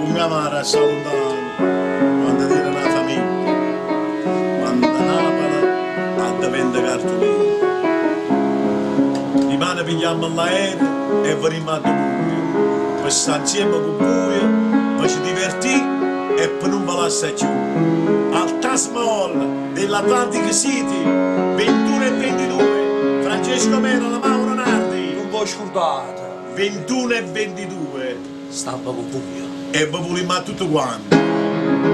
Comm'è amaro a sta luntano quando tiene na famiglia, quando Napoli addeventa cartulina. Dimane pigliammo l'aereo e venimmo addu vuje, pe sta nzieme cu vuje, pe ce divertì e pe nun ve lassà cchiù. Al Taj Mahal dell'Atlantic City, 21 e 22, Francesco Merola, Mauro Nardi. Nun v'o scurdate. 21 e 22. Stammo cu vuje. E ve vulimmo a tutte quante.